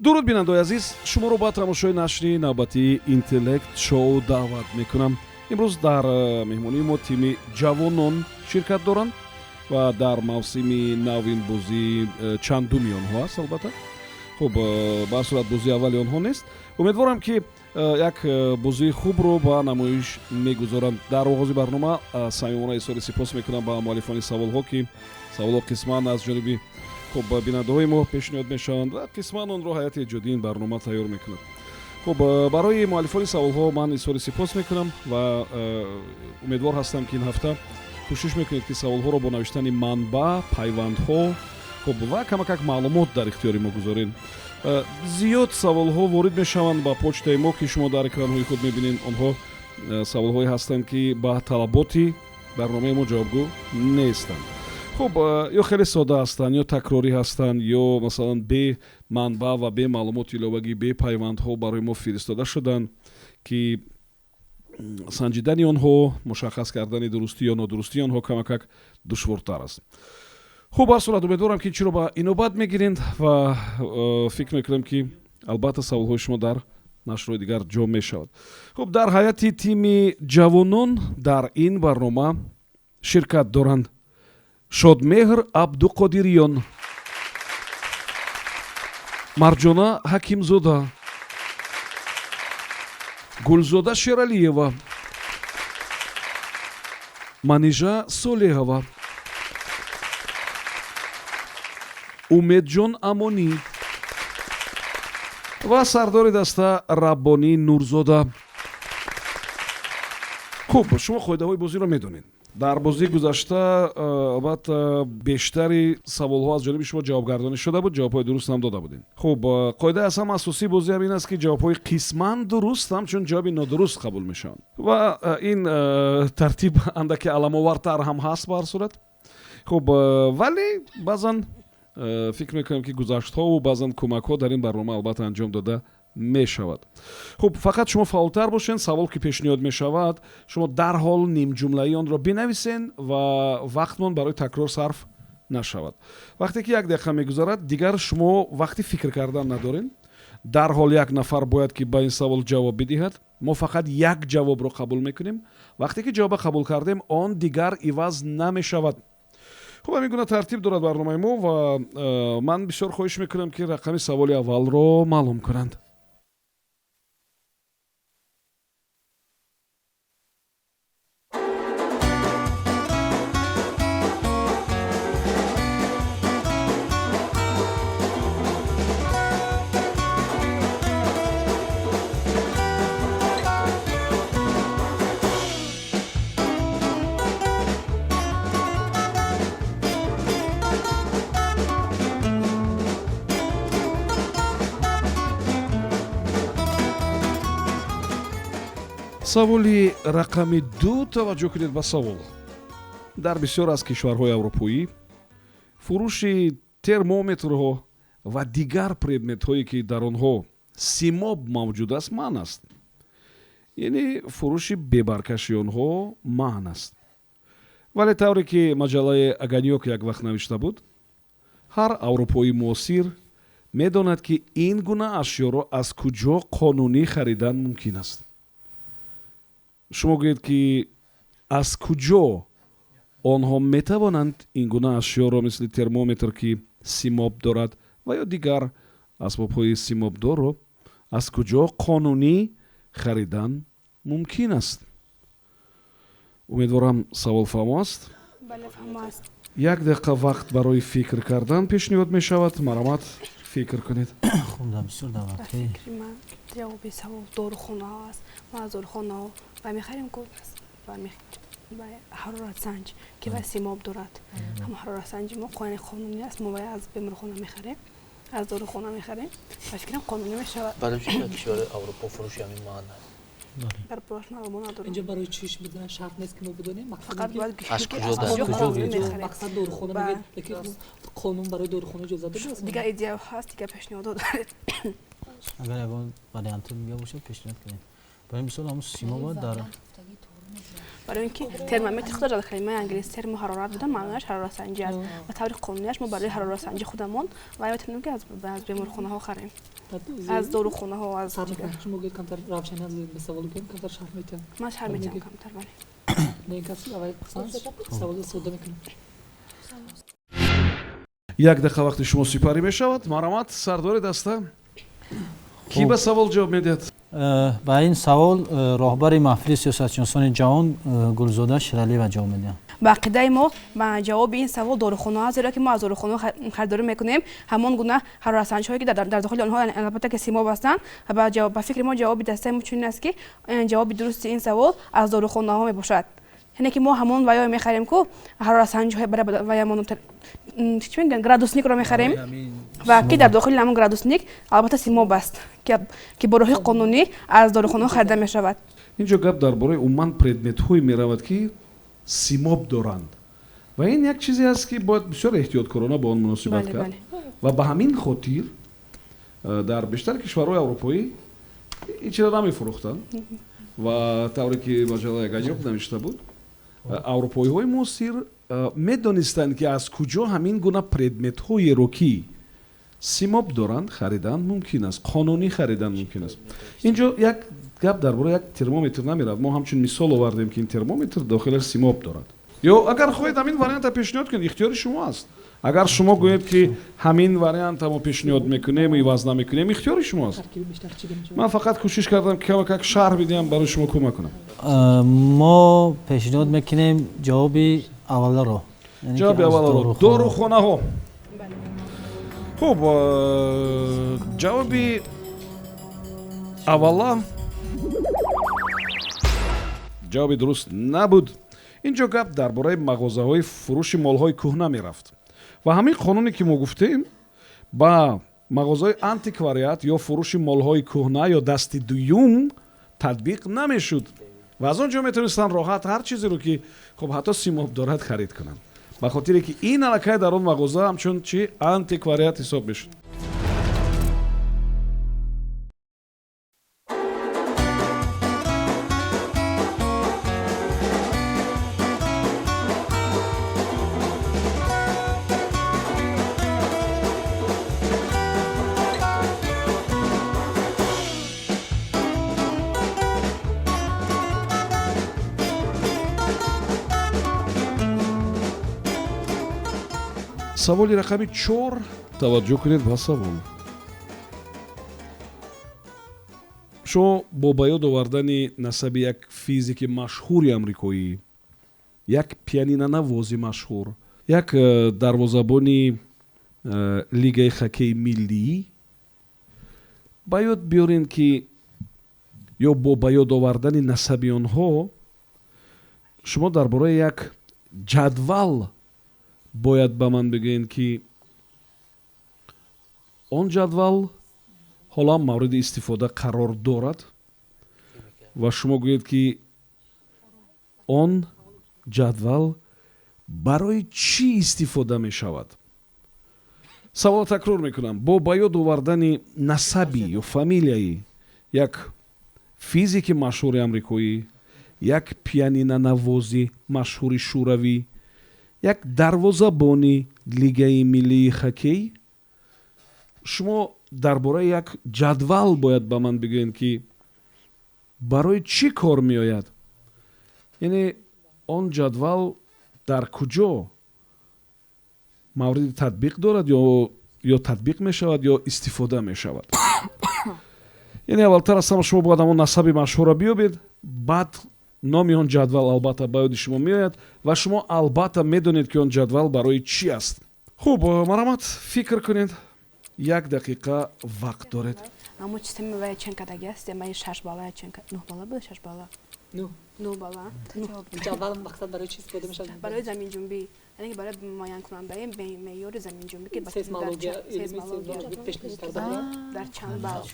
Дуруд, бинандаои азиз, шуморо ба тамошои нашри навбатии Интеллект Шоу даъват мекунам. Имрӯз дар меҳмонии мо тими ҷавонон ширкат доранд ва дар мавсими навин бозии чандуми онҳо аст. Албатта, хуб, ба ҳар сурат, бозии аввали онҳо нест. Умедворам, ки як бозии хубро ба намоиш мегузоранд. Дар оғози барнома самимона изҳори сипос мекунам ба муаллифони саволҳо, ки саволҳо қисман аз ҷониби, хуб, бинандаҳои мо пешниҳод мешаванд ва қисман онро ҳайати эҷодии ин барнома тайёр мекунад. Хуб, барои муаллифони саволҳо ман изҳори сипос мекунам ва умедвор ҳастам, ки ин ҳафта кӯшиш мекунед, ки саволҳоро бо навиштани манбаъ, пайвандҳо, хуб, ва камакак маълумот дар ихтиёри мо гузоред. Зиёд саволҳо ворид мешаванд ба почтаи мо, ки шумо дар экранҳои худ мебинед. Онҳо саволҳое ҳастанд, ки ба талаботи барномаи мо ҷавобгӯ нестанд. Хуб, ё хеле сода ҳастанд, ё такрорӣ ҳастанд, ё масалан бе манбаъ ва бе маълумоти иловагӣ, бе пайвандҳо барои мо фиристода шуданд, ки санҷидани онҳо, мушаххас кардани дурустӣ ё нодурустии онҳо камакак душвортар аст. Хуб, ҳар сурат, умедворам, ки ин чиро ба инобат мегиред ва фикр мекунам, ки албатта саволҳои шумо дар нашрҳои дигар ҷо мешавад. Хуб, дар ҳайати тими ҷавонон дар ин барнома ширкат доранд: Шодмеҳр Абдуқодириён, Марҷона Ҳакимзода, Гулзода Шералиева, Манижа Солеҳова, Умедҷон Амонӣ ва сардори даста Раббонӣ Нурзода. Хуб, шумо қоидаҳои бозиро медонед. Дар бозии гузашта, албатта, бештари саволҳо аз ҷониби шумо ҷавобгардонӣ шуда буд, ҷавобҳои дуруст ҳам дода будем. Хуб, қоидаи аз ҳама асосии бозӣ ҳам ин аст, ки ҷавобҳои қисман дуруст ҳамчун ҷавоби нодуруст қабул мешаванд ва ин тартиб андаке аламовартар ҳам ҳаст, ба ҳар сурат. Хуб, вале баъзан фикр мекунам, ки гузаштҳову баъзан кӯмакҳо дар ин барнома албатта анҷом дода мешавад. Хуб, фақат шумо фаъолтар бошед. Савол ки пешниҳод мешавад, шумо дарҳол нимҷумлаи онро бинависен ва вақтмон барои такрор сарф нашавад. Вақте ки як дақиқа мегузарад, дигар шумо вақти фикр кардан надоред. Дарҳол як нафар бояд ки ба ин савол ҷавоб бидиҳад. Мо фақат як ҷавобро қабул мекунем. Вақте ки ҷавоба қабул кардем, он дигар иваз намешавад. Хуб, ҳамин гуна тартиб дорад барномаи мо ва ман бисёр хоҳиш мекунам, ки рақами саволи аввалро маълум кунанд. Саволи рақами 2. Таваҷҷӯҳ кунед ба савол. Дар бисёр аз кишварҳои аврупоӣ фурӯши термометрҳо ва дигар предметҳое, ки дар онҳо симоб мавҷуд аст, манъ аст, яъне фурӯши бебаркаши онҳо манъ аст. Вале тавре ки маҷаллаи Огонёк як вақт навишта буд, ҳар аврупои муосир медонад, ки ин гуна ашёро аз куҷо қонунӣ харидан мумкин аст. Шумо гӯед, ки аз куҷо онҳо метавонанд ин гуна ашёро, мисли термометр, ки симоб дорад, ва ё дигар асбобҳои симобдорро аз куҷо қонунӣ харидан мумкин аст? Умедворам, савол фаҳмо аст. Як дақиқа вақт барои фикр кардан пешниҳод мешавад. Марҳамат, фикр кунед. Хуб, дар бисёр давлатҳои Ҷавоби савол дорухонаҳо аст. Мо аз дорухонаҳо ва мехарем ку ҳароратсанҷ, ки ва симоб дорад. Ҳама ҳароратсанҷи мо қонунӣ аст. Мо вай аз беморхона мехарем, аз дорухона мехарем ва фикрам, қонунӣ мешавад. Барои чӣ дар кишварҳои Аврупо фурӯши ҳамин манъ аст? Дар бораш маълумот надорам. Инҷо барои чиш будан шарт нест, ки мо бидонем. Фақат бояд Аз куҷо, дар куҷо? Мақсад дорухона мегӯяд, лекин қонун барои дорухона иҷоза додааст. Дигар идея ҳаст, дигар пешниҳодот доред? Агар ягон варианти дига бошад, пешниҳод кунед. Барои мисол, ҳамун симоба дар Барои ин ки термометр худаш аз калимаи англис термо ҳарорат буда, маънояш ҳароратсанҷӣ аст. Ба таври қонунияш мо барои ҳароратсанҷи худамон ва метавонем ки аз беморхонаҳо харем, аз дорухонаҳо, аз шумо гӯед камтар равшани аз ба савол гӯем, камтар шарҳ метиҳам. Ман шарҳ метиҳам камтар, бале. Не, ин кас аввал саволро сода мекунам. Як дақиқа вақти шумо сипарӣ мешавад. Марҳамат, сардори даста, кӣ ба савол ҷавоб медиҳад? Ба ин савол роҳбари маҳфили сиёсатшиносони ҷавон Гулзода Ширалиева ҷавоб медиҳад. Ба ақидаи мо ҷавоби ин савол дорухонаҳо аст, зеро ки мо аз дорухонаҳо харидорӣ мекунем ҳамон гуна ҳароратсанҷҳое ки дар дохили онҳо албатта ки симоб ҳастанд. Ба фикри мо ҷавоби дастаи мо чунин аст, ки ҷавоби дурусти ин савол аз дорухонаҳо мебошад. Яъне ки мо ҳамон ваё мехарем ку ҳароратсанҷҳои ваямон чӣ мегӯянд, градусникро мехарем ва ки дар дохили ҳамон градусник албатта симоб аст, ки бо роҳи қонунӣ аз дорухонаҳо харида мешавад. Инҷо гап дар бораи умуман предметҳое меравад, ки симоб доранд ва ин як чизе аст, ки бояд бисёр эҳтиёткорона ба он муносибат кард ва ба ҳамин хотир дар бештари кишварҳои аврупоӣ ин чизро намефурӯхтанд ва тавре ки маҷаллаи Ганёк навишта буд, аврупоиҳои муосир медонистанд, ки аз куҷо ҳамин гуна предметҳоеро, ки симоб доранд, харидан мумкин аст, қонунӣ харидан мумкин аст. Инҷо як гап дар бораи як термометр намерад. Мо ҳамчун мисол овардем, ки ин термометр дохилаш симоб дорад. Ё агар хоҳед ҳамин варианта пешниҳод кунед, ихтиёри шумо аст. Агар шумо гӯед, ки ҳамин варианта мо пешниҳод мекунем, иваз намекунем, ихтиёри шумо аст. Ман фақат кӯшиш кардам, ки камакак шарҳ бидиҳам, барои шумо кӯмак кунам. Мо пешниҳод мекунем ҷавоби авваларо. Ҷавоби авваларо, дорухонаҳо. Хуб, ҷавоби аввала ҷавоби дуруст набуд. Инҷо гап дар бораи мағозаҳои фурӯши молҳои кӯҳна мерафт ва ҳамин қонуне, ки мо гуфтем, ба мағозаҳои антиквариат ё фурӯши молҳои кӯҳна ё дасти дуюм татбиқ намешуд ва аз он ҷо метавонистанд роҳат ҳар чизеро, ки хуб ҳатто симоб дорад, харид кунанд, ба хотире ки ин аллакай дар он мағоза ҳамчун чи антиквариат ҳисоб мешуд. Саволи рақами 4. Таваҷҷӯҳ кунед ба савол. Шумо бо ба ёд овардани насаби як физики машҳури амрикоӣ, як пианинанавози машҳур, як дарвозабони лигаи хоккеи миллӣ ба ёд биёред, ки ё бо ба ёд овардани насаби онҳо шумо дар бораи як ҷадвал бояд ба ман бигӯед, ки он ҷадвал ҳоло мавриди истифода қарор дорад ва шумо гӯед, ки он ҷадвал барои чӣ истифода мешавад. Саволро такрор мекунам. Бо ба ёд овардани насаби ё фамилияи як физики машҳури амрикоӣ, як пианинанавози машҳури шӯравӣ, як дарвозабони лигаи миллии хоккей, шумо дар бораи як ҷадвал бояд ба ман бигӯед, ки барои чӣ кор меояд. Яъне он ҷадвал дар куҷо мавриди татбиқ дорад ё татбиқ мешавад ё истифода мешавад. Яъне аввалтар аз ҳама шумо бояд ҳамон насаби машҳурро биёбед, баъд номи он ҷадвал албатта ба ёди шумо меояд ва шумо албатта медонед, ки он ҷадвал барои чӣ аст. Хуб, марҳамат, фикр кунед. Як дақиқа вақт доред. Аммо система вая чен кадаги аст, системаи 6 балла, чен 9 балла буд, 6 балла. 9 балла. Ҷадвал мақсад барои чӣ истифода мешавад? Барои заминҷунбӣ, яъне ки барои муайянкунандаи меъёри заминҷунбӣ, ки сейсмология пешниҳод карда дар чанд балл.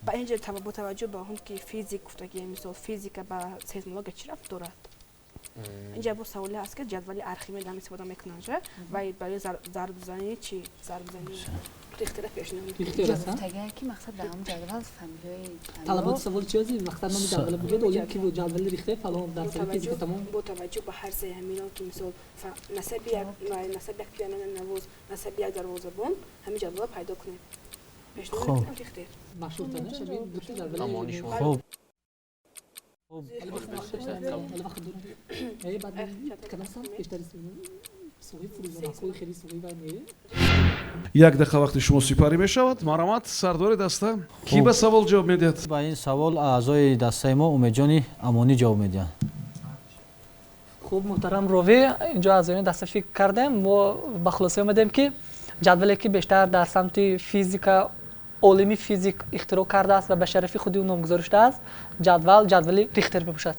Ба ин ҷо бо таваҷҷӯҳ ба он ки физик гуфтаги, мисол физика ба сейсмология чӣ рабт дорад? Инҷа бо саволе аст, ки ҷадвали Архимед ҳам истифода мекунанд ва барои зарбзанӣ чи зарбзанӣ Рихтера пешниҳод мекунем. Рихтер аст, Гуфтагае ки мақсад дар ҳамон ҷадвал фамилияи талаботи савол чи аст? Мақсад номи ҷадвала бугӯяд, олим ки буд ҷадвали Рихтер фалон дар соли физика тамом. Бо таваҷҷӯҳ ба ҳар сеи ҳамино, ки мисол насаби як насаби як пианонавоз, насаби як дарвозабон, ҳамин ҷадвала пайдо кунем. Пешниҳод мекунем Рихтер. Машҳуртаринаш ҳамин дута ҷадвали. Амони шумо. Хуб. Ҳали вақт дорем. Баъд кадом самт бештар суғи фурӯзонакҳои хеле суғи ва не? Як дақиқа вақти шумо сипарӣ мешавад. Марҳамат, сардори даста, кӣ ба савол ҷавоб медиҳад? Ба ин савол аъзои дастаи мо Умедҷони Амонӣ ҷавоб медиҳанд. Хуб, муҳтарам ровӣ, инҷо аъзоёни даста фикр кардем, мо ба хулоса омадем, ки ҷадвале ки бештар дар самти физика олими физик ихтироъ кардааст ва ба шарафи худи ӯ номгузорӣ шудааст, ҷадвал ҷадвали Рихтер мебошад.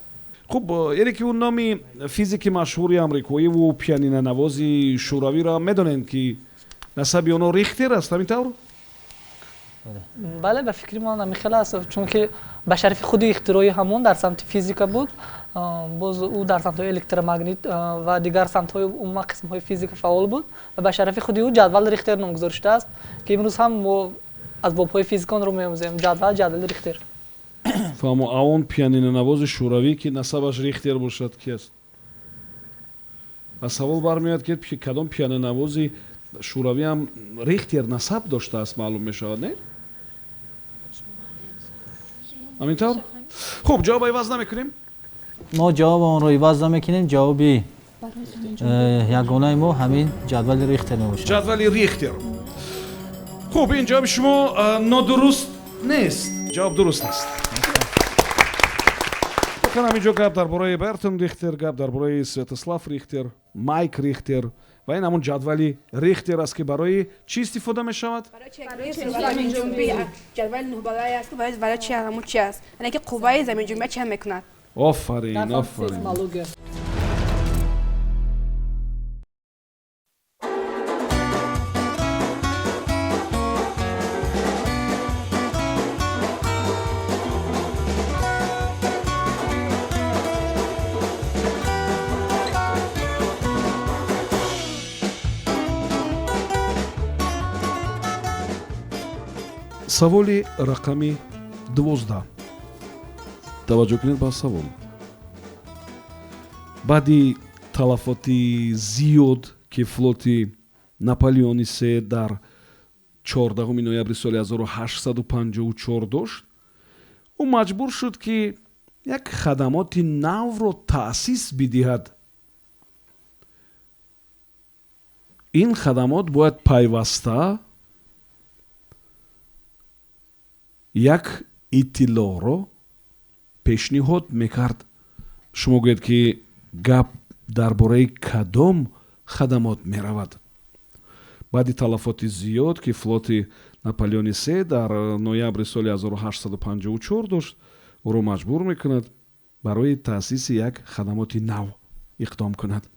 Хуб, яъне ки ӯ номи физики машҳури амрикоиву пианинонавози шӯравиро медонем, ки насаби онҳо Рихтер аст, ҳамин тавр? Бале, ба фикри ман ҳамин хел аст, чунки ба шарафи худи ихтирои ҳамон дар самти физика буд, боз ӯ дар самтҳои электромагнит ва дигар самтҳои умуман қисмҳои физика фаъол буд ва ба шарафи худи ӯ ҷадвал Рихтер номгузорӣ шудааст, ки имрӯз ҳам мо асбобҳои физика онро меомӯзем, ҷадвал ҷадвали Рихтер. Фаҳмо, а он пианинонавози шӯравӣ, ки насабаш Рихтер бошад, ки аст? Аз савол бармеояд, ки кадом пианинонавози шӯравӣ ҳам Рихтер насаб доштааст, маълум мешавад, не? Ҳамин тавр? Хуб, ҷавоб иваз намекунем? Мо ҷавоби онро иваз намекунем. Ҷавоби ягонаи мо ҳамин ҷадвали Рихтер мебошад. Ҷадвали Рихтер. Хуб, ин ҷавоби шумо нодуруст нест, ҷавоб дуруст аст. Воқеан ҳамин ҷо гап дар бораи Бертон Рихтер, гап дар бораи Святослав Рихтер, Майк Рихтер ва ин ҳамон ҷадвали Рихтер аст, ки барои чӣ истифода мешавад? Ҷадвали нӯҳбалае аст, ки барои чи ҳамун чи аст, яъне ки қувваи заминҷунбия чӣ мекунад. Офарин, офарин. Саволи рақами 12. Таваҷҷӯҳ кунед ба савол. Баъди талафоти зиёд, ки флоти Наполеони се дар 14 ноябри соли 1854 дошт, ӯ маҷбур шуд, ки як хадамоти навро таъсис бидиҳад. Ин хадамот бояд пайваста як иттилоъро пешниҳод мекард. Шумо гӯед, ки гап дар бораи кадом хадамот меравад? Баъди талафоти зиёд, ки флоти Наполеони се дар ноябри соли 1854 дошт, ӯро маҷбур мекунад барои таъсиси як хадамоти нав иқдом кунад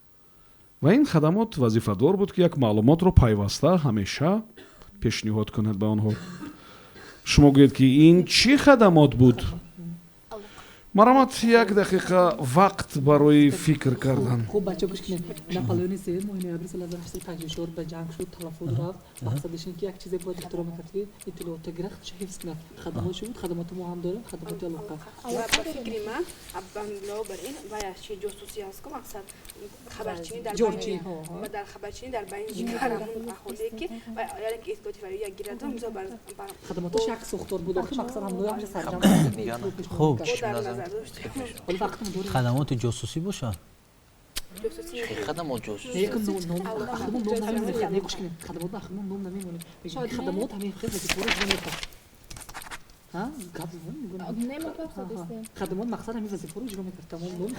ва ин хадамот вазифадор буд, ки як маълумотро пайваста ҳамеша пешниҳод кунад ба онҳо. Шумо гӯед, ки ин чӣ хадамот буд? Марҳамат, як дақиқа вақт барои фикр кардан. Хуб, бача, гӯш кунед. Наполеони се моҳи ноябри соли 1854 ба ҷанг шуд, талафот рафт. Мақсадаш ин ки як чизе бояд ихтироъ мекард, ки иттилоота гирахт ҳифз кунад. Хадамот чӣ буд? Хадамоти мо ҳам дорем, хадамоти алоқа. Ба фикри ман, илова бар ин, вай аз чи ҷосусӣ аст ку, мақсад хабарчинӣ дар дар хабарчинӣ дар байни дигар ҳамун аҳолие, ки яъне ки иттилооти ваё як гираду мисол бар Хадамоташ як сохтор буд, охир мақсад ҳамнои ҳамаша сарҷам. Хуб. Дар назар дошт. Хадамоти ҷосусӣ бошад? Хадамот ҷосусӣ. Хадамот ахмон ном намемонем. Хадамот ҳамин хел вазифаро иҷро мекард. Хадамот мақсад ҳамин вазифаро иҷро мекард. Тамом, номи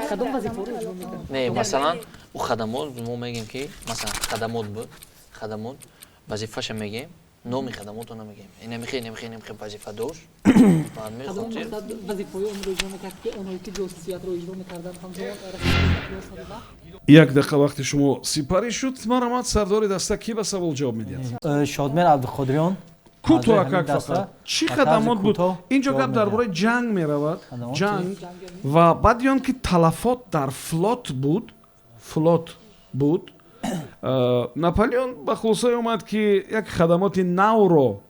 кадом вазифаро иҷро мекард? Не, масалан, ӯ хадамот мо мегем, ки масалан хадамот буд, хадамот вазифаша мегем, номи хадамотро намегем. Инамихе, инамихе, инамихе вазифа дошт. Ба ҳамин хотир вазифаҳои онро иҷро мекард, ки онҳое ки ҷосусиятро иҷро мекарданд ҳамзамон. Як дақиқа вақти шумо сипарӣ шуд. Марҳамат, сардори даста, кӣ ба савол ҷавоб медиҳад? Шодмер Абдуқодириён. Кӯтоҳакак фақат чӣ хадамот буд? Инҷо гап дар бораи ҷанг меравад, ҷанг ва баъди он ки талафот дар флот буд, Наполеон ба хулосае омад, ки як хадамоти навро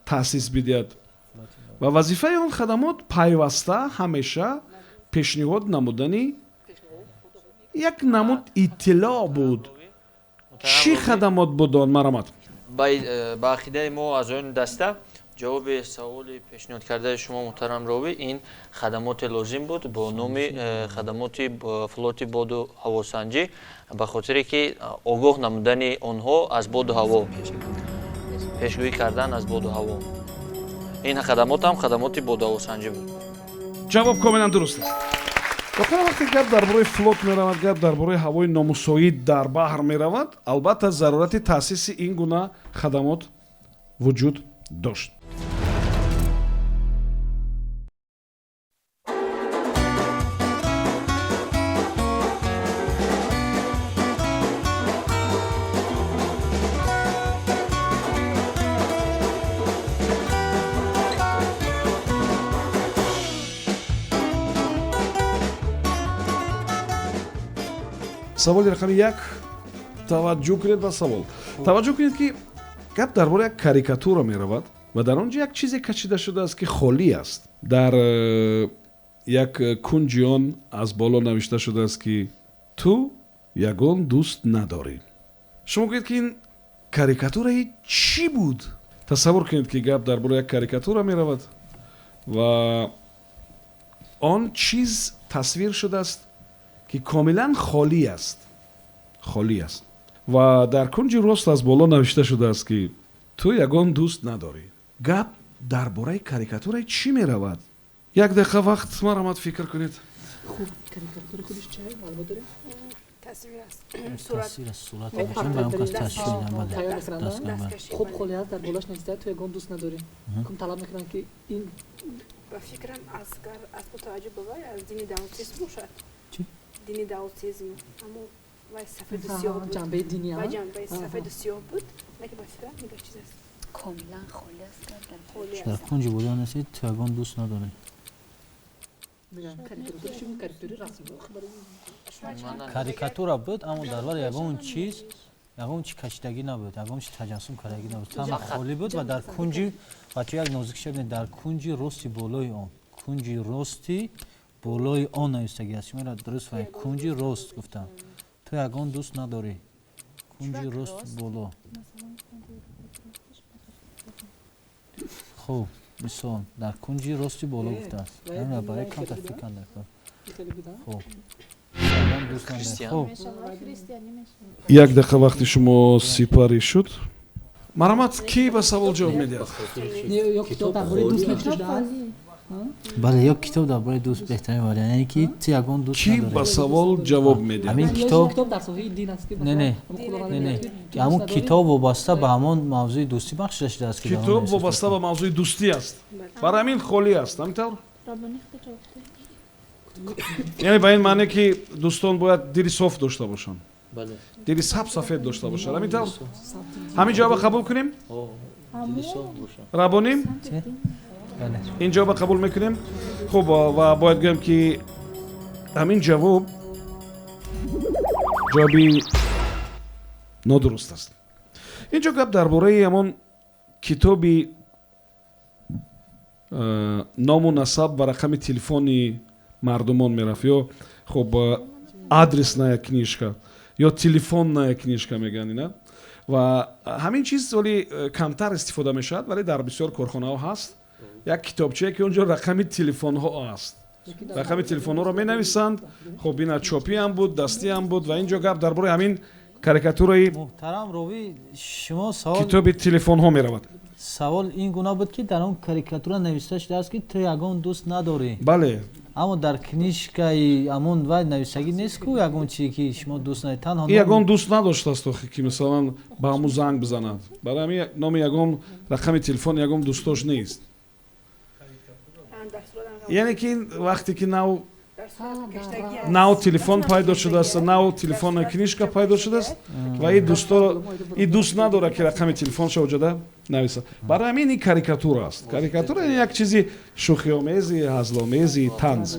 таъсис бидиҳад ва вазифаи он хадамот пайваста ҳамеша пешниҳод намудани як намуд иттилоъ буд. Чӣ хадамот буд он, марамат? Ба ақидаи мо аз он даста ҷавоби саволи пешниҳод кардаи шумо, муҳтарам ровӣ, ин хадамоте лозим буд бо номи хадамоти флоти боду ҳавосанҷӣ, ба хотире ки огоҳ намудани онҳо аз боду ҳаво, пешгӯӣ кардан аз боду ҳаво. Ин хадамот ҳам хадамоти боду ҳавосанҷӣ буд. Ҷавоб комилан дуруст аст. Воқеан, вақте гап дар бораи флот меравад, гап дар бораи ҳавои номусоид дар баҳр меравад, албатта зарурати таъсиси ин гуна хадамот вуҷуд дошт. Саволи рақами 1. Таваҷҷӯҳ кунед ба савол. Таваҷҷӯҳ кунед, ки гап дар бораи як карикатура меравад ва дар он ҷо як чизе кашида шудааст, ки холӣ аст. Дар як кунҷи он аз боло навишта шудааст, ки ту ягон дӯст надорӣ. Шумо гӯед, ки ин карикатураи чӣ буд? Тасаввур кунед, ки гап дар бораи як карикатура меравад ва он чиз тасвир шудааст, ки комилан холӣ аст, холӣ аст ва дар кунҷи рост аз боло навишта шудааст, ки ту ягон дӯст надорӣ. Гап дар бораи карикатураи чӣ меравад? Як дақиқа вақт, марамат, фикр кунед. Хуб, карикатура худиш чӣ маълумот дорем? Тасвир аст, сурат. Сурат, хуб, холӣ аст, дар болош нависта ту ягон дӯст надорӣ. Кум талаб мекунанд, ки ин ба фикрам аз мутаваҷҷӯҳ ба вай аз дини даотизм бошад. Дини даотизм, аммо вай сафеду сиёҳ буд. Ҷанбаи динӣ. Вай ҷанбаи сафеду сиёҳ буд, лекин ба фикрам дигар чиз аст. Комилан холӣ аст. Дар кунҷи боло нависед ту ягон дӯст надорӣ. Карикатура буд, аммо дар вар ягон чиз, ягон чи кашидагӣ набуд, ягон чи таҷассум кардагӣ набуд, танҳо холӣ буд ва дар кунҷи, бача, як нозик шабне, дар кунҷи рости болои он, кунҷи рости болои он навистагӣ аст. Шуморо дуруст фаҳмед, кунҷи рост гуфтам. Ту ягон дӯст надорӣ, кунҷи рост боло. Хуб, мисол, дар кунҷи рости боло гуфтааст. Барои камтар фикр кардам. Хуб, як дақиқа вақти шумо сипарӣ шуд. Марамат, кӣ ба савол ҷавоб медиҳад? Бале, ё китоб дар бораи дӯст беҳтарин вариант, яъне ки ту ягон дӯст Кӣ ба савол ҷавоб медиҳад? Ҳамин китоб не, не, не, не, ҳамон китоб вобаста ба ҳамон мавзӯи дӯстӣ бахшида шудааст. Китоб вобаста ба мавзӯи дӯстӣ аст, барои ҳамин холӣ аст, ҳамин тавр? Яъне ба ин маъне, ки дӯстон бояд дили соф дошта бошанд, дили саб сафед дошта бошанд, ҳамин тавр? Ҳамин ҷавоба қабул кунем, Рабоним? Ин ҷавоба қабул мекунем. Хуб, ва бояд гӯям, ки ҳамин ҷавоб ҷавоби нодуруст аст. Ин ҷо гап дар бораи ҳамон китоби ному насаб ва рақами телефони мардумон мерафт, ё хуб, адресная книжка ё телефонная книжка мегӯянд ина. Ва ҳамин чиз вале камтар истифода мешавад, вале дар бисёр корхонаҳо ҳаст як китобчае, ки он ҷо рақами телефонҳо аст, рақами телефонҳоро менависанд. Хуб, ина чопиам буд, дастиам буд ва ин ҷо гап дар бораи ҳамин карикатураи муҳтарам ровӣ, шумо савол китоби телефонҳо меравад. Савол ин гуна буд, ки дар он карикатура навишта шудааст, ки ту ягон дӯст надорӣ. Бале. Аммо дар книжкаи ҳамон вай навиштагӣ нест ку ягон чизе, ки шумо дӯст надоред, танҳо ягон дӯст надоштааст охи, ки мисалан ба ҳамун занг бизанад. Барои ҳамин номи ягон рақами телефони ягон дӯстош нест. Яъне ки вақте ки нав Нав телефон пайдо шудааст, нав телефонная книжка пайдо шудааст ва и дӯсто и дӯст надорад, ки рақами телефонша оҷода нависа. Барои ҳамин ин карикатура аст. Карикатура як чизи шӯхиомези, ҳазломези, танз.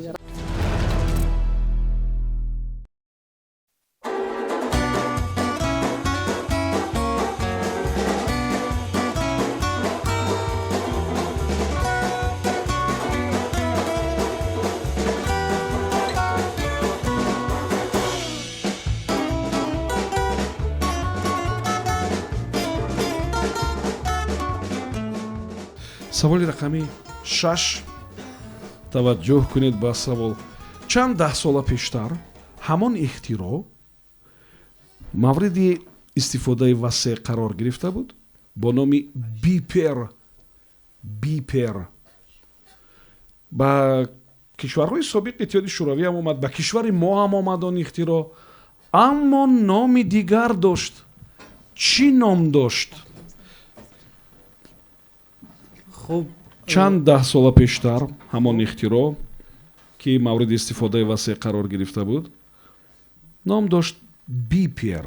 Саволи рақами 6. Таваҷҷӯҳ кунед ба савол. Чанд даҳсола пештар ҳамон ихтироъ мавриди истифодаи васеъ қарор гирифта буд бо номи бипер. Бипер ба кишварҳои собиқ Иттиҳоди Шӯравӣ ҳам омад, ба кишвари мо ҳам омад он ихтироъ, аммо номи дигар дошт. Чӣ ном дошт? Хуб. Чанд даҳсола пештар ҳамон ихтироъ, ки мавриди истифодаи васеъ қарор гирифта буд, ном дошт бипер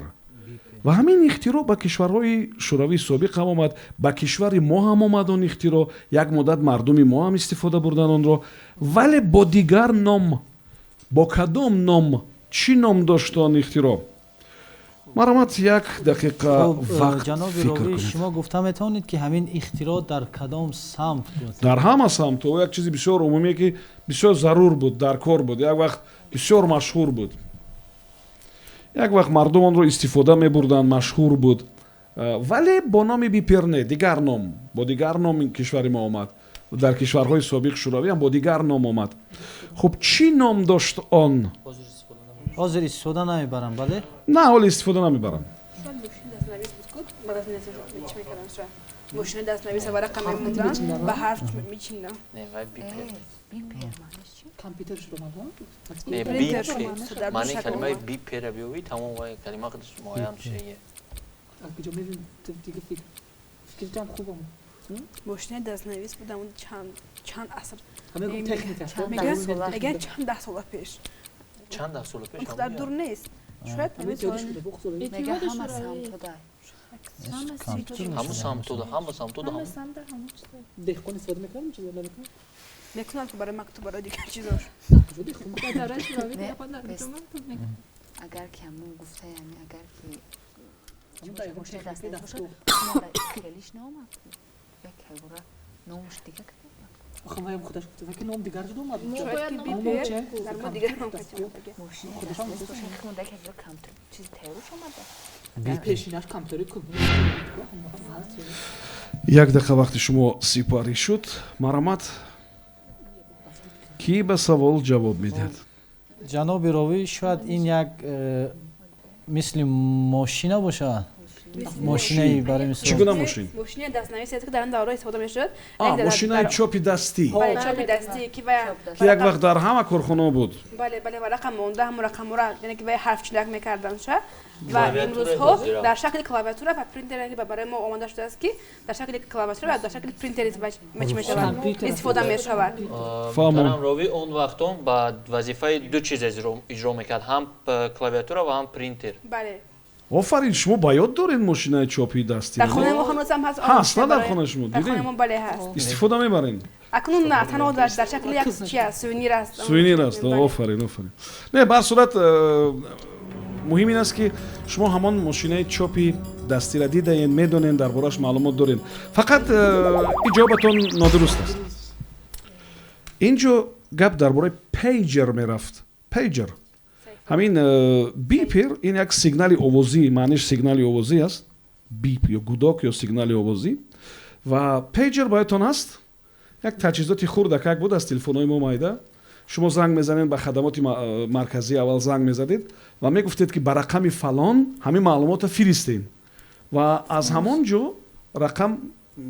ва ҳамин ихтироъ ба кишварҳои шӯравии собиқ ҳам омад, ба кишвари мо ҳам омад он ихтироъ. Як муддат мардуми мо ҳам истифода бурдан онро, вале бо дигар ном. Бо кадом ном? Чӣ ном дошт он ихтироъ? Марҳамат, як дақиқа вақт. Ҷаноби фикр ровӣ, кунед. Шумо гуфта метавонед, ки ҳамин ихтироъ дар кадом самт буд? Дар ҳама самтҳо. Як чизи бисёр умумие, ки бисёр зарур буд, дар кор буд, як вақт бисёр машҳур буд, як вақт мардум онро истифода мебурданд, машҳур буд. Вале бо номи бипер не, дигар ном, бо дигар ном ин кишвари мо омад, дар кишварҳои собиқ Шӯравӣ ҳам бо дигар ном омад. Хуб, чӣ ном дошт он? Ҳозир истифода намебарам, бале? На, ҳоло истифода намебарам. Мошини дастнависа ва рақам мемондан, ба ҳарф мечиндам. Не, вай бипер. Бипер маъниш чи? Компютер шуд омад. Не, Принтер бипер. шуд, дар ду Маънии шакл калимаи омад. бипера биёвӣ, тамом вай калима худаш муайян шудагия. Аз куҷо медонӣ? Дига фикр фикртам хуб омад. Мошини дастнавис будам чанд аср. Ҳама гуфт техника аст. Чанд Мегӯяд, даҳсола. мегӯяд, чанд даҳсола пеш. Чанд даҳсола пеш? Он қадар дур нест шояд. Ҳама теория шуда, бо худо. Мега ҳама самтода. Компютер Ҳамун мешавад. самтода, ҳама самтода, ҳама ҳамун. самта, ҳама чиза. Деҳқон истифода мекунад, чизо намекунад? Мекунам, ки барои мактуб, барои дигар чизош. Куҷо деҳқон? Дар давраи Шӯравӣ Не, деҳқон дар бес. куҷо мактуб мекунад? Агар ки ҳамун гуфта, яъне агар ки Ҳамун дар ягон мошини техникаи дастнавис бошад, дастгоҳ. хелиш наомад. Як ягора номаш дига кадом? Охи вай худаш гуфта, ки ном дигар шуд омад. Мо Шояд бояд ки ном бипер Ҳамон дар мо дигар ном катем. Мошини Худашон дастнавис гуфта. бошад, химон дар як ягора компютер чизи тайёрш омада. Пешинаш компютери кун. Як дақиқа вақти шумо сипарӣ шуд. Марҳамат, кӣ ба савол ҷавоб медиҳад? Ҷаноби ровӣ, шояд ин як мисли мошина бошад, мошинаи барои мисол. Чӣ гуна мошин? Мошини дастнавис аст, ки дар он давра истифода мешуд. Мошинаи чопи дастӣ. Бале, чопи дастӣ, ки вай Ки як вақт дар ҳама корхонаҳо буд. Бале, ва рақам монда, ҳамон рақамҳоро, яъне ки вай ҳарфчилак мекардан ша. Ва Клавиатураи имрӯзҳо ҳозира. дар шакли клавиатура ва принтер, ки барои мо омода шудааст, ки дар шакли клавиатура ва дар шакли принтер чӣ мешавад, Компютер. истифода мешавад. Фаҳмон. Муҳтарам ровӣ, он вақтон ба вазифаи ду чиз иҷро мекард: ҳам клавиатура ва ҳам принтер. Бале. Офарин, шумо ба ёд доред мошинаи чопи дастӣ? Дар хонаи мо ҳанӯзам ҳаст. Ҳаст, на, дар хонаи шумо? Дар Дидем? хонаи мо, бале, ҳаст. Истифода мебаред? Акнун на, танҳо дар шакли як чи аст, сувенир аст. Сувенир аст. Бале. Офарин, офарин. Не, ба ҳар сурат, муҳим ин аст, ки шумо ҳамон мошинаи чопи дастира дидаен, медонен, дар бораш маълумот доред. Фақат ин ҷавобатон нодуруст аст. Ин ҷо гап дар бораи пейҷер мерафт. Пейҷер, ҳамин бипер ин як сигнали овозӣ, маъниш сигнали овозӣ аст. Бип ё гудок ё сигнали овозӣ. Ва пейҷер ба ёдтон ҳаст, як таҷҳизоти хурдакак буд, аз телефонҳои мо майда. Шумо занг мезанед ба хадамоти марказӣ, аввал занг мезадед ва мегуфтед, ки ба рақами фалон ҳамин маълумотро фиристем, ва аз ҳамон ҷо рақам,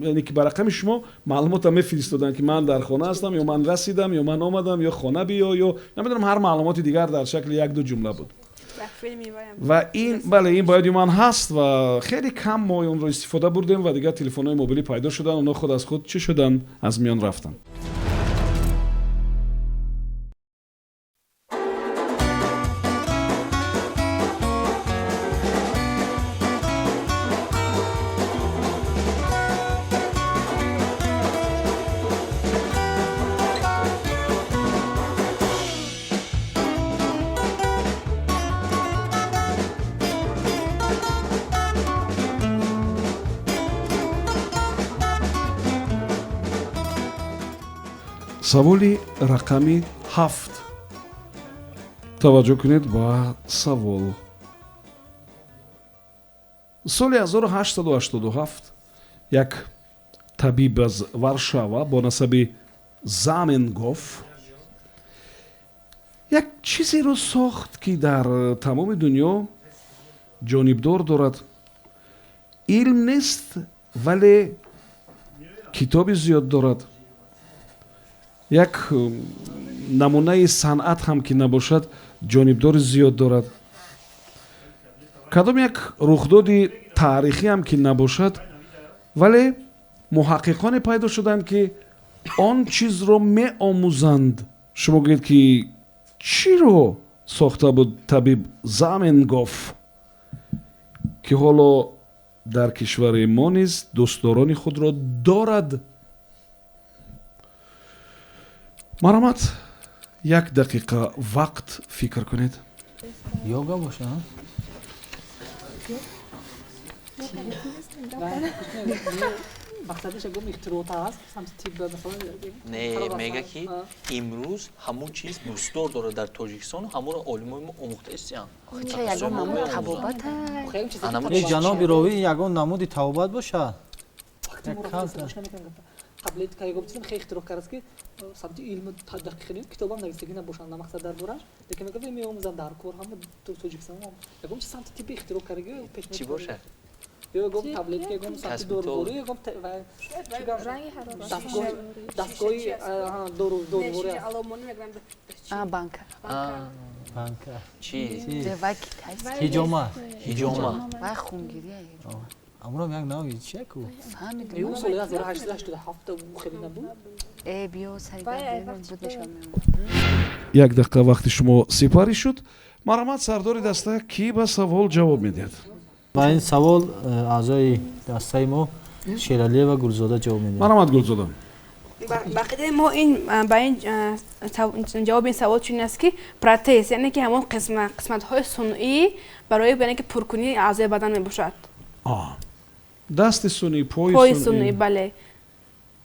яъне ки ба рақами шумо маълумотро мефиристоданд, ки ман дар хона ҳастам, ё ман расидам, ё ман омадам, ё хона биё, ё намедонам, ҳар маълумоти дигар дар шакли як ду ҷумла буд. Дар филми ваям. Ва ин, бале, ин ба ёди ман ҳаст ва хеле кам мо онро истифода бурдем ва дигар телефонҳои мобилӣ пайдо шуданд, онҳо худ аз худ чӣ шуданд, аз миён рафтанд. Саволи рақами 7. Таваҷҷӯҳ кунед ба савол. Соли 1887 як табиб аз Варшава бо насаби Заменгоф як чизеро сохт, ки дар тамоми дунё ҷонибдор дорад. Илм нест, вале китоби зиёд дорад. Як намунаи санъат ҳам ки набошад, ҷонибдори зиёд дорад. Кадом як рухдоди таърихӣ ҳам ки набошад, вале муҳаққиқоне пайдо шуданд, ки он чизро меомӯзанд. Шумо гӯед, ки чиро сохта буд табиб Заменгоф, ки ҳоло дар кишвари мо низ дӯстдорони худро дорад? Марҳамат, як дақиқа вақт фикр кунед. Йога боша? Мақсадаш ягон ихтироот ҳаст самти тиб, масалан? Не, мега, ки имрӯз ҳамун чиз дӯстдор дорад дар Тоҷикистон, ҳамонро олимои мо омӯхта истиянд. Ягон намуди табобат? Ҷаноби ровӣ, ягон намуди табобат бошад? Таблетка ягон чизам хеле ихтироъ кардааст, ки самти илму дақиқ китобам нависагӣ набошанд на мақсад дар бораш, лекин мегӯяд, меомӯзанд дар кор ҳама Тоҷикистон ягон чиз самти тибби ихтироъ кардаги. Чӣ бошад? Ё ягон таблетка, ягон самти доруворӣ, ягон дастгоҳи доруворӣ. Банка. Банка. Чи? Ҳиҷома. Ҳиҷома. Вай хунгирӣ. Амром як нави чия ку? Ю соли 1887 хеле набуд. Э, биё сари буд нишон. Як дақиқа вақти шумо сипарӣ шуд. Марҳамат, сардори даста, кӣ ба савол ҷавоб медиҳад? Ба ин савол аъзои дастаи мо Шералиева Гулзода ҷавоб медиҳад. Марҳамат, Гулзода. Ба ақидаи мо, ин ба ин ҷавоби ин савол чунин аст, ки протез, яъне ки ҳамон қисматҳои сунъӣ барои, яъне ки пуркунии аъзои бадан мебошад. Дасти сунъӣ, пои пои сунъӣ, бале.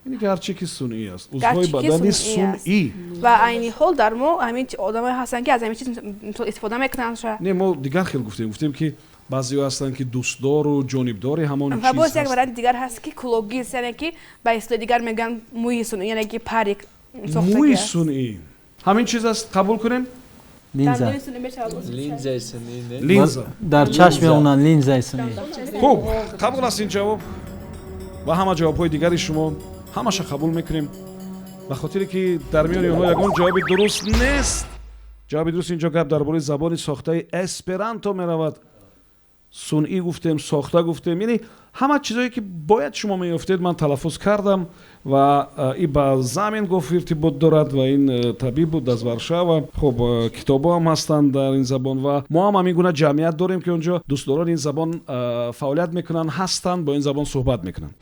Яъне ки ҳар чи ки сунъӣ аст, узвҳои бадани сунъӣ. Ва айни ҳол дар мо ҳамин одамое ҳастанд, ки аз ҳамин чиз истифода мекунанд. Не, мо дигар хел гуфтем, гуфтем, ки баъзеҳо ҳастанд, ки дӯстдору ҷонибдори ҳамон. Ва боз як варианти дигар ҳаст, ки кулогиз, яъне ки ба истилоҳи дигар мегӯянд мӯи сунъӣ, яъне ки парик. Мӯи сунъӣ ҳамин чиз аст, қабул кунем? Линза. Линзаи сунъӣ. Линза. Дар чашм меонанд, линзаи сунъӣ. Хуб, қабул аст ин ҷавоб ва ҳама ҷавобҳои дигари шумо, ҳамаша қабул мекунем, ба хотире ки дар миёни онҳо ягон ҷавоби дуруст нест. Ҷавоби дуруст, инҷо гап дар бораи забони сохтаи эсперанто меравад. Сунъӣ гуфтем, сохта гуфтем, яъне ҳама чизое ки бояд шумо меёфтед, ман талаффуз кардам. Ва и ба Заменгоф иртибот дорад ва ин табиб буд аз Варшава. Хуб, китобҳо ҳам ҳастанд дар ин забон ва мо ҳам ҳамин гуна ҷамъият дорем, ки он ҷо дӯстдорони ин забон фаъолият мекунанд, ҳастанд, бо ин забон суҳбат мекунанд.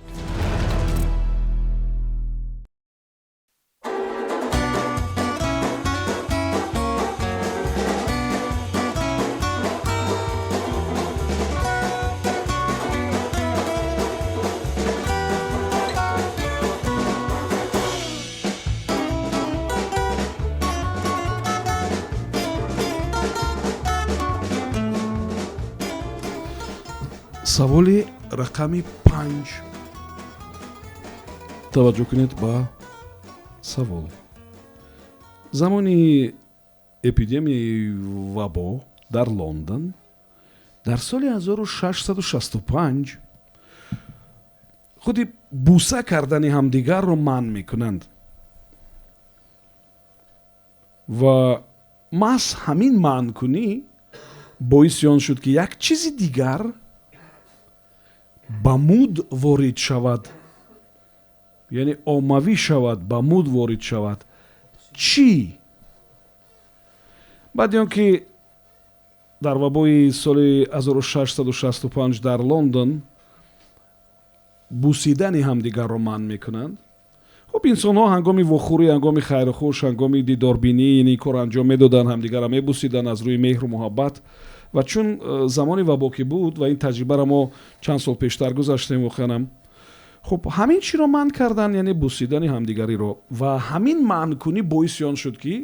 Саволи рақами 5. Таваҷҷӯҳ кунед ба савол. Замони эпидемияи вабо дар Лондон дар соли 1665 худи буса кардани ҳамдигарро манъ мекунанд ва маҳз ҳамин манъкунӣ боиси он шуд, ки як чизи дигар ба муд ворид шавад, яъне оммавӣ шавад, ба муд ворид шавад. Чӣ? Баъди он ки дар вабои соли 1665 дар Лондон бусидани ҳамдигарро манъ мекунанд, хуб, инсонҳо ҳангоми вохӯрӣ, ҳангоми хайрухуш, ҳангоми дидорбинӣ ин кор анҷом медоданд, ҳамдигарро мебусиданд аз рӯи меҳру муҳаббат. Ва чун замони вабо ки буд ва ин таҷрибаро мо чанд сол пештар гузаштем воқеанам, Хуб, ҳамин чиро манъ кардан, яъне бусидани ҳамдигариро, ва ҳамин манъкунӣ боиси он шуд, ки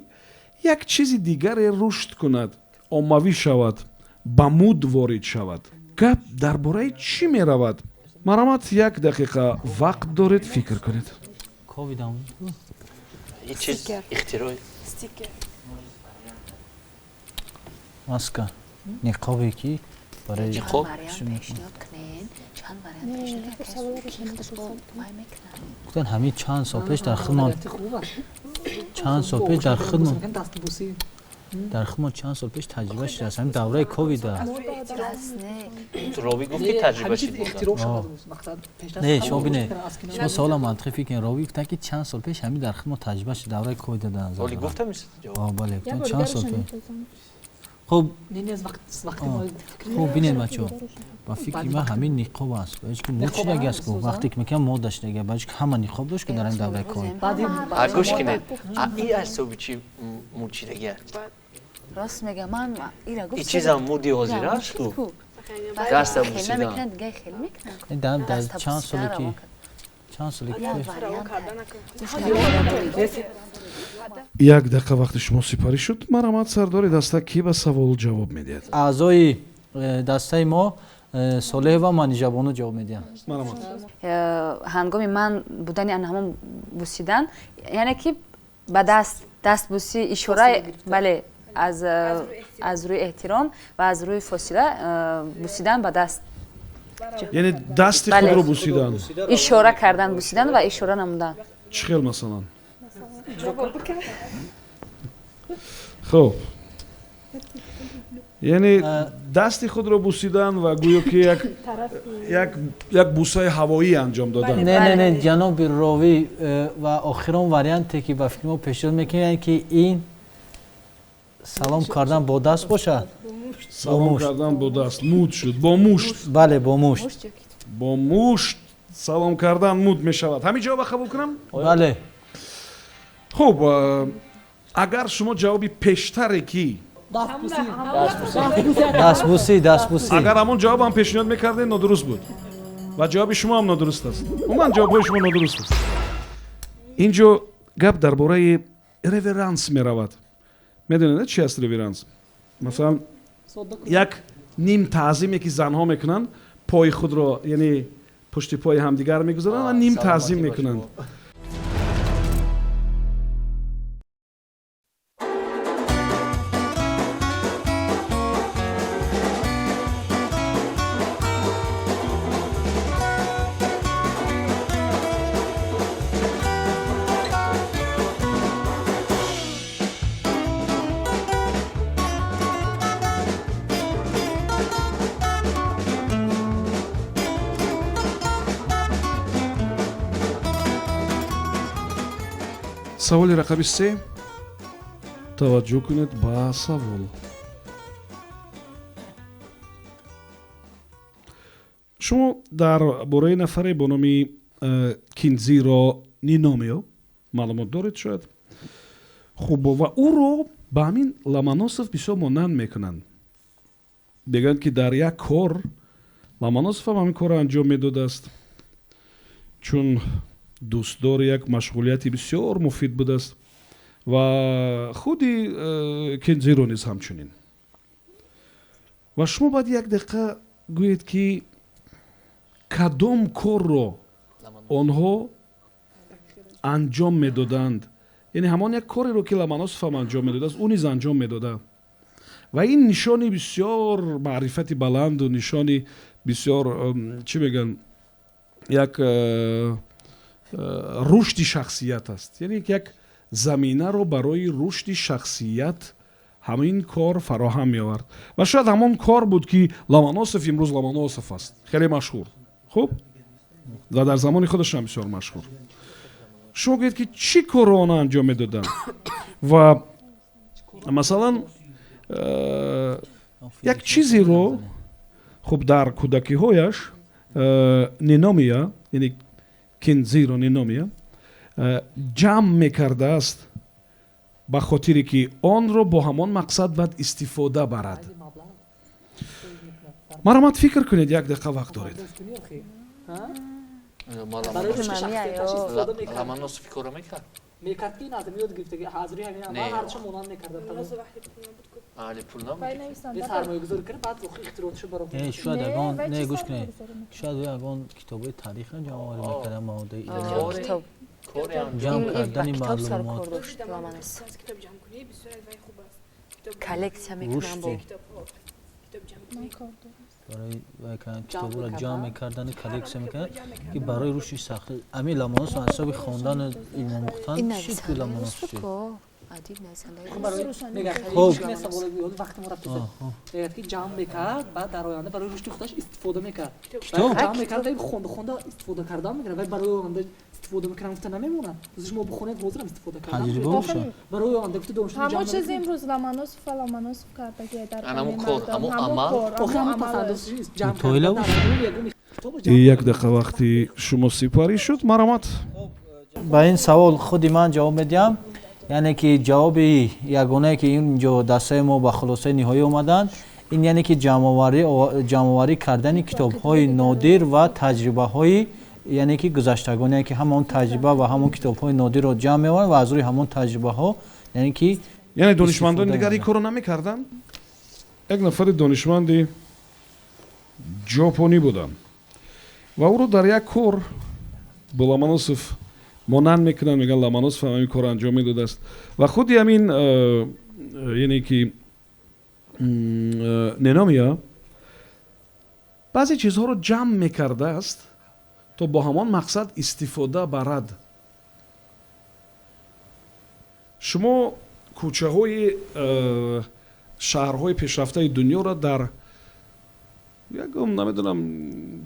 як чизи дигаре рушд кунад, оммавӣ шавад, ба муд ворид шавад. Гап дар бораи чӣ меравад? Марҳамат, як дақиқа вақт доред, фикр кунед. Ковидам. Ин чиз ихтирои. Стикер. Маска, ниқобе ки барои Ниқоб? Пешниҳод кунед, чанд вариант пешниҳод кунед. Гуфтан, ҳамин чанд сол пеш дар худмон, чанд сол пеш дар худмон, дар худмон чанд сол пеш таҷриба шудааст, ҳамин давраи ковида. Ровӣ гуфт, ки таҷриба шид. Не, шумо бинед, шумо савола мантиқӣ фикр кунед. Ровӣ гуфтан, ки чанд сол пеш ҳамин дар худмон таҷриба шуд, давраи ковида дар назар. Оли гуфтам. Бале, гуфтан чанд сол пеш. Хуб, хуб, бинед, бачаҳо, ба фикри ман ҳамин ниқоб аст, ба ки муд шидаги аст ку, вақте ки мекунам мода шидаги, ба ки ҳама ниқоб дошт ку дар ин давраи ковид. Гӯш кунед, и ҳисоби чи муд шидаги аст? Рост мега, ман ира гуфт. И чизам муди ҳозир аст ку, даста бусидан. Дар чанд соле ки, чанд соле ки. Як дақиқа вақти шумо сипарӣ шуд. Марҳамат, сардори даста, кӣ ба савол ҷавоб медиҳад? Аъзои дастаи мо Солеҳова Манижабону ҷавоб медиҳанд. Марҳамат. Ҳангоми ман будани ан ҳамон бусидан, яъне ки ба даст дастбусӣ, ишора, бале, аз рӯи эҳтиром ва аз рӯи фосила бусидан ба даст. Яъне дасти худро бусидан? Ишора кардан, бусидан ва ишора намудан. Чӣ хел, масалан? Хуб, яъне дасти худро бусидан ва гӯё ки як бусаи ҳавоӣ анҷом додан. Не, не, не, ҷаноби ровӣ, ва охирон варианте ки ба фикри мо пешниҳод мекунем, ки ин салом кардан бо даст бошад. Салом кардан бо даст муд шуд, бо мушт. Бале, бо мушт. Бо мушт салом кардан муд мешавад. Ҳамин ҷавоба қабул кунам? Бале. Хуб, агар шумо ҷавоби пештаре ки дастбусӣ, дастбусӣ, агар ҳамон ҷавобам пешниҳод мекардед, нодуруст буд ва ҷавоби шумо ҳам нодуруст аст. Умуман, ҷавобҳои шумо нодуруст аст. Ин ҷо гап дар бораи реверанс меравад. Медонед, чи аст реверанс? Масалан, як ним таъзиме ки занҳо мекунанд, пои худро, яъне пушти пои ҳамдигар мегузоранд ва ним таъзим мекунанд. Саволи рақами се. Таваҷҷӯҳ кунед ба савол. Шумо дар бораи нафаре бо номи Кинзиро Ниномио маълумот доред шояд. Хуб, ва ӯро ба ҳамин Ломоносов бисёр монанд мекунанд. Мегӯянд, ки дар як кор Ломоносов ҳам ҳамин корро анҷом медодааст, чун дӯстдори як машғулияти бисёр муфид будааст, ва худи Кензиро низ ҳамчунин. Ва шумо бояд як дақиқа гӯед, ки кадом корро онҳо анҷом медоданд, яъне ҳамон як кореро, ки Ломоносов ҳам анҷом медодааст, ӯ низ анҷом медода. Ва ин нишони бисёр маърифати баланду нишони бисёр, чӣ мегӯянд, як рушди шахсият аст, яъне як заминаро барои рушди шахсият ҳамин кор фароҳам меовард. Ва шояд ҳамон кор буд, ки Ломоносов имрӯз Ломоносов аст, хеле машҳур, хуб, ва дар замони худашам бисёр машҳур. Шумо гӯед, ки чӣ корро онҳо анҷом медоданд. Ва масалан, як чизеро, хуб, дар кӯдакиҳояш Ниномия, яъне Кензиро Ниномия, ҷамъ мекардааст, ба хотире ки онро бо ҳамон мақсад баъд истифода барад. Марҳамат, фикр кунед, як дақиқа вақт доред. Ломоносов кора мекард? Мекард ки аз ёд гирифта, аз рӯи ҳамин амал ҳарчо монанд мекарданд. Али пул набуд. Сармоягузорӣ кард, баъд ихтироотшо баровард. Не, шояд ягон, не, гӯш кунед, шояд ягон китобҳои таърихро ҷамъоварӣ мекард, маводи илмӣ. Ҷамъ кардани маълумот. Коллексия мекунам бо. Барои китобҳоро ҷамъ мекардани, коллексия мекардан, ки барои рушди сахти ами Ломоносов аз ҳисоби хондан илм омӯхтан чӣ ки Ломоносов шуд? Мегӯяд ки ҷамъ мекард, баъд дар оянда барои рушди худаш истифода мекард. Ҷамъ мекард, хонда истифода кардан мекард, вай барои оянда истифода мекард, гуфта намемонад. Шумо бихонед, ҳозирам истифода кардан. Барои оянда гуфта донишҷӯ ҷамъ. Ҳамон чиз имрӯз Ломоносов ва Ломоносов кардагӣ дар ҳамон кор, ҳамон амал. Як дақиқа вақти шумо сипарӣ шуд, марҳамат. Ба ин савол худи ман ҷавоб медиҳам. Яъне ки ҷавоби ягонае ки инҷо дастаи мо ба хулосаи ниҳоӣ омаданд, ин яъне ки ҷамъоварӣ кардани китобҳои нодир ва таҷрибаҳои, яъне ки гузаштагон, яъне ки ҳамон таҷриба ва ҳамон китобҳои нодирро ҷамъ меоваранд ва аз рӯи ҳамон таҷрибаҳо, яъне ки яъне донишмандони дигар ин корро намекарданд. Як нафари донишманди ҷопонӣ буданд ва ӯро дар як кор бо Ломоносов монанд мекунанд, мегӯянд Ломоносов ҳам ҳамин корро анҷом медодааст. Ва худи ҳамин яъне ки Неномия баъзе чизҳоро ҷамъ мекардааст то бо ҳамон мақсад истифода барад. Шумо кӯчаҳои шаҳрҳои пешрафтаи дунёро дар ягон намедонам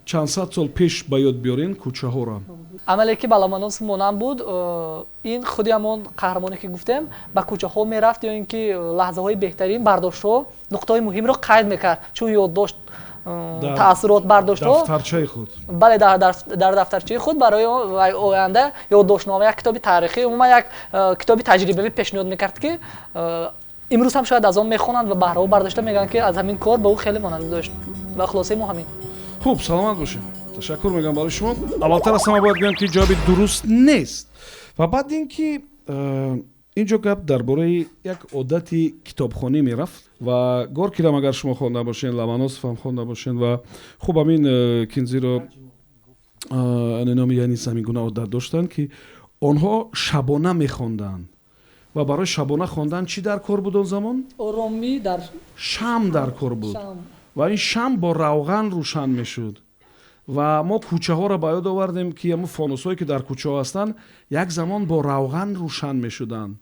чанд сад сол пеш ба ёд биёрен кӯчаҳоро. Амале ки ба Ломоносов монанд буд, ин худи ҳамон қаҳрамоне ки гуфтем, ба кӯчаҳо мерафт ё ин ки лаҳзаҳои беҳтарин бардоштҳо, нуқтаҳои муҳимро қайд мекард, чун ёддошт таассурот бардоштҳо. Дафтарчаи худ. Бале, дар дафтарчаи худ барои оянда ёддоштнома, як китоби таърихӣ, умуман як китоби таҷрибавӣ пешниҳод мекард, ки имрӯз ҳам шояд аз он мехонанд ва баҳраҳо бардошта мегӯянд, ки аз ҳамин кор ба ӯ хеле монандӣ дошт. Ва хулосаи мо ҳамин. Хуб, саломат бошед. Ташаккур мегӯям барои шумо. Аввалтар аз ҳама бояд гӯям, ки ҷавоби дуруст нест. Ва баъд ин ки инҷо гап дар бораи як одати китобхонӣ мерафт ва Горкирам агар шумо хонда бошед, Ломоносов ҳам хонда бошед ва хуб ҳамин Кинзиро Неномия низ ҳамин гуна одат доштанд, ки онҳо шабона мехонданд. Ва барои шабона хондан чӣ дар кор буд он замон? Оромӣ дар шам дар кор буд. Ва ин шам бо равған рӯшан мешуд. Ва мо кӯчаҳоро ба ёд овардем, ки ҳамон фонусҳое ки дар кӯчаҳо ҳастанд, як замон бо равған рӯшан мешуданд.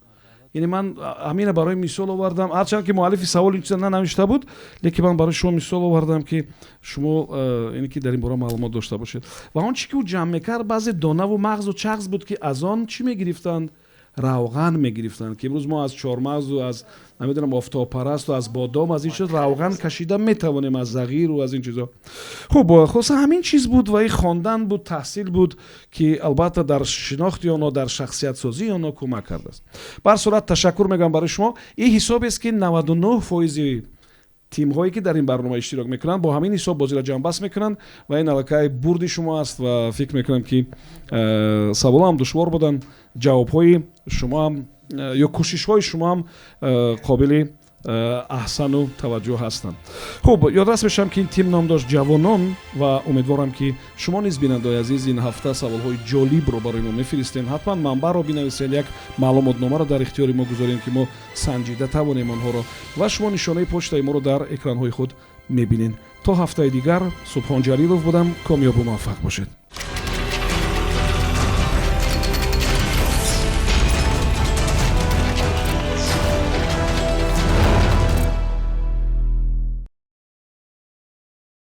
Яъне ман ҳамина барои мисол овардам, ҳарчанд ки муаллифи савол ин чиза нанавишта буд, лекин ман барои шумо мисол овардам, ки шумо яъне ки дар ин бора маълумот дошта бошед. Ва он чӣ ки ӯ ҷамъ мекард, баъзе донаву мағзу чағз буд, ки аз он чӣ мегирифтанд? Равған мегирифтанд, ки имрӯз мо аз чормағзу аз намедонам офтобпарасту аз бодом, аз ин чиз равған кашида метавонем, аз зағиру аз ин чизо. Хуб, хулоса ҳамин чиз буд ва ин хондан буд, таҳсил буд, ки албатта дар шинохти онҳо, дар шахсиятсозии онҳо кӯмак кардааст. Ба ҳар сурат ташаккур мегӯям барои шумо. Ин ҳисобест, ки 99% тимҳое ки дар ин барнома иштирок мекунанд бо ҳамин ҳисоб бозиро ҷамъбаст мекунанд ва ин аллакай бурди шумо аст ва фикр мекунам, ки саволҳо ҳам душвор буданд, ҷавобҳои шумо ҳам ё кӯшишҳои шумо ҳам қобили аҳсану таваҷҷӯҳ ҳастанд. Хуб, ёдрас мешавам, ки ин тим ном дошт Ҷавонон ва умедворам, ки шумо низ, бинандаои азиз, ин ҳафта саволҳои ҷолибро барои мо мефиристед. Ҳатман манбаъро бинависед, як маълумотномаро дар ихтиёри мо гузорем, ки мо санҷида тавонем онҳоро ва шумо нишонаи почтаи моро дар экранҳои худ мебинед. То ҳафтаи дигар Субҳон Ҷалилов будам. Комёбу муваффақ бошед.